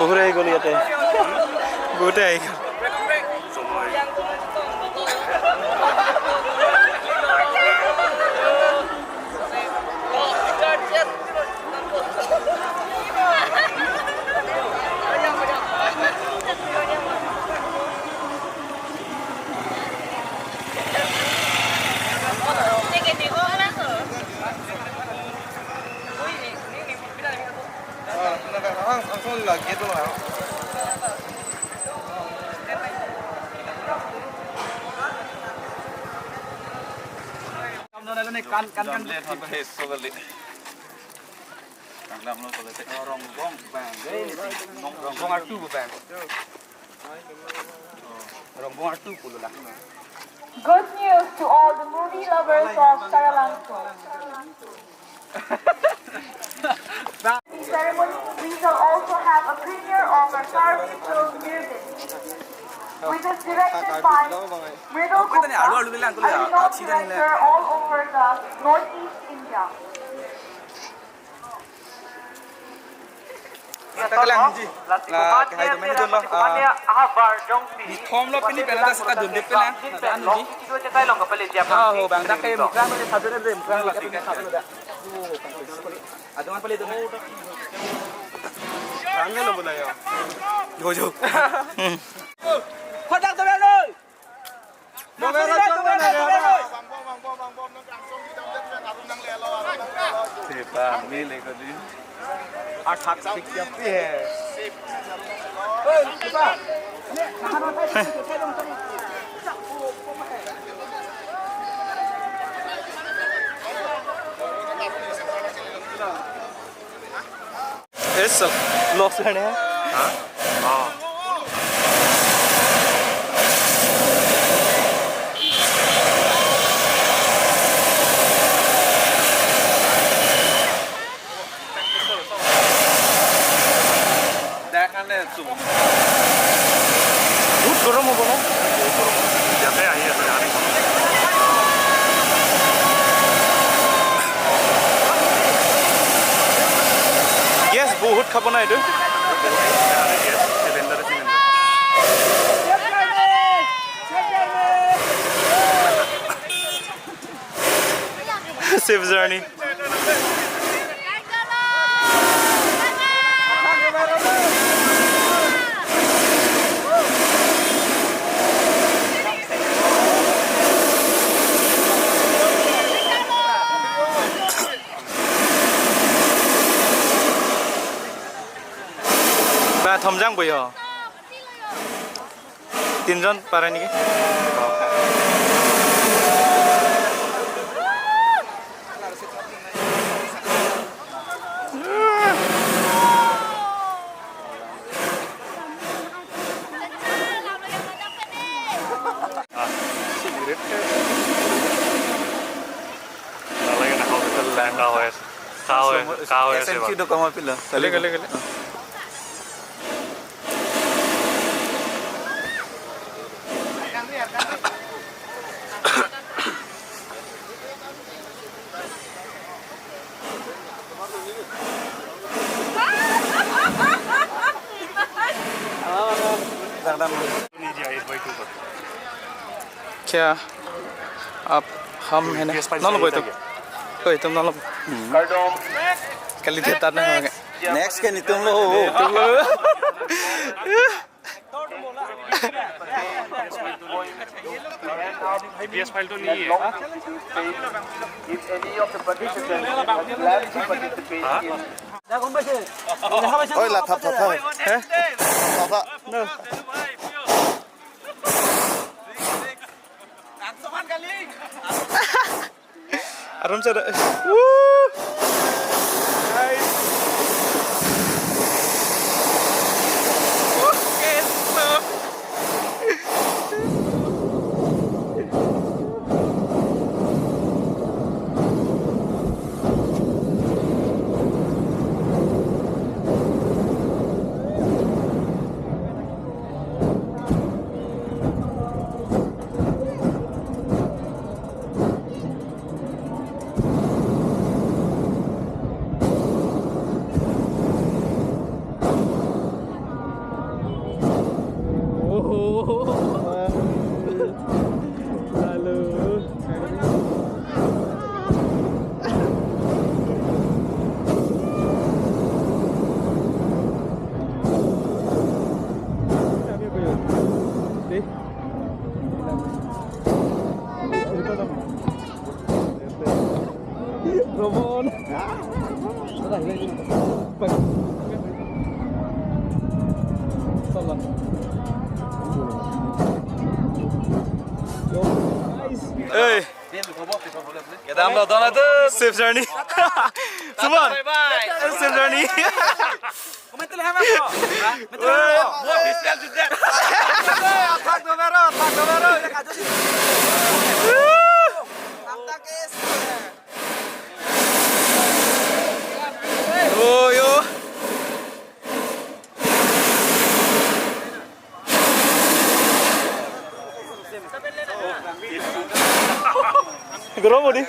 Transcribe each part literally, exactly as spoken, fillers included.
বহুত আহি গ'ল ইয়াতে। বহুতে আহি গ'ল। Kan, kan, kan. Rongbong bang. Rongbong artu bang. Rongbong artu pulo la. Good news to all the movie lovers of Taralangso. The ceremony, we shall also have a premiere of our Karbi film Mirbil, which is directed by Mridul Gupta, a renowned director all over the Northeast India. Kata kelang ji. La, kehai do mene don lo, ah, ni thom lo pini pen ta seta dunde pen lang. Ada anu ji. Ah, ho bang, dak ke mukrang lo, satu de mukrang lo, satu de. Adong pale don. Rangnya lo bola ya. Jo, jo. Khodak to lo. Sepa, mile ko di. Athak sik ya pi hai. Yes, sir. Vlogs करने हैं। हाँ। हाँ। দেখা নেই, চুপ। বহুত গৰম হ'ব ন? বহুত গৰম হ'ব। ইয়াতে আহি আছে, আহি আছে। গেছ বহুত খাব না এইটো? আৰে গেছ, cylinder, cylinder. Safe journey. Ba thomjang boyo. তিনজন পাৰে নেকি? Nalange na hospital lang ka hoy. Ka hoy, ka hoy, S M Q do kama pila. Kali, kali, kali. क्या आप हम है ना? ना लो कोई तो। कोई तुम ना लो। कल ही देता ना होंगे। Next ke netum lo. A B S file to nahi hai. If any of the participants would like to participate in Oi, la thap, thap, thap. He? Thap, thap. Aram sa da. Woo! Nice. Okay, so. Robon. Hey. Kedam lo, dona tu. Safe journey. Suman. Bye bye. Safe journey. Thak do baro, thak do baro. Oh, yo. Goro mo di.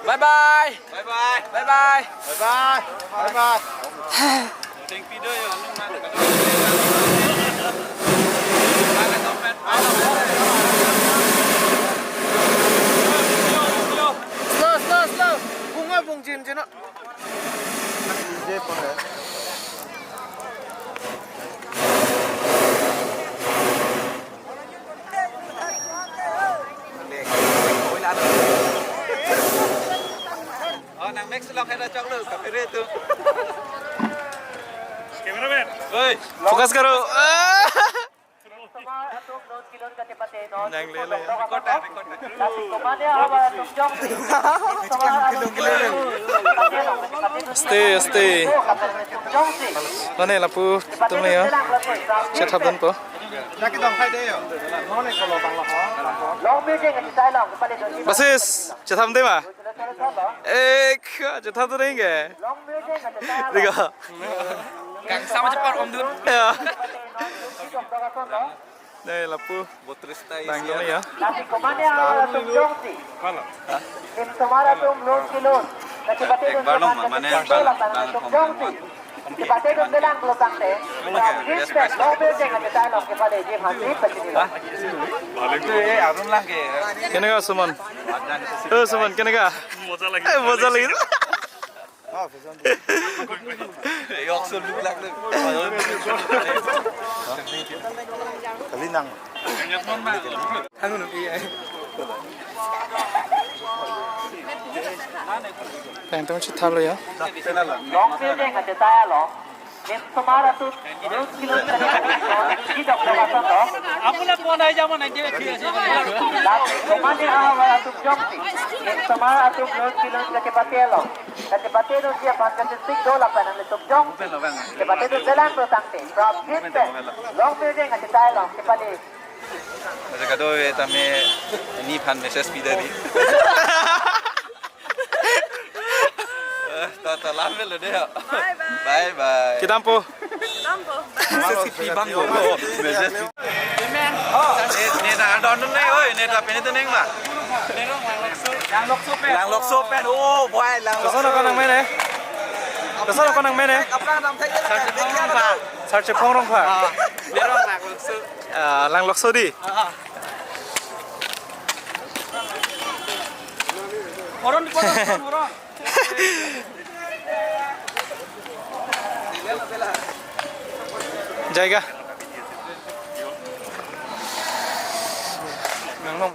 Bye bye. Bye bye. Bye bye. Bye bye. Bye bye. Slow, slow, slow. Bunga bung jin jin. Oh, nang mix lo, kaya chok lo, kapire tu. Cameraman. Oi. Focus karo. Nang lele. Stay, stay. Mane lapu tum le ya. Chethap dunpo. Basis, chethap dei ma? Eh, kha, chethap dei ke? Dei ko. Kang sama cepat om dun. Ya. Dei lapu. Botris tai. Bang dong ya. Ek bar long ma, mane bang, bang hom hom. Kenega Suman? Eh, Suman, kenega? Moja lagi. Eh, moja lagi. Yok so look like the. Kali nang. Tang tang si thalo ya. Long building aja saya lo. Nim Somar atum, News Kilo tadi, di doktor atum lo. Apuna pon aja mo nanti dia sih. Last, Somar ni awa atum jongsi. Nim Somar atum, News Kilo tadi pati lo. Tadi pati lo dia pan kan tik do lapan ang letup jongsi. Tadi pati lo jalan lo tangte. From Gibson, long building aja saya lo. Tadi pati. Aja kado, eh, tame ni phan message pida di. Eh, ta, ta lam lo dei. Bye bye. Bye bye. Kedampo. Kedampo. Message pi bang lo. Message pi. Ne, ne ta don ne, oi, ne ta pini tu neng ma. Langlokso pen. Langlokso pen. Oh, boy, Langlokso. Koson ako nang mene? Koson ako nang mene? Sar Chephong Rongphar. Ah, Langlokso di. Horon di kota, horon, horon. Jaiga.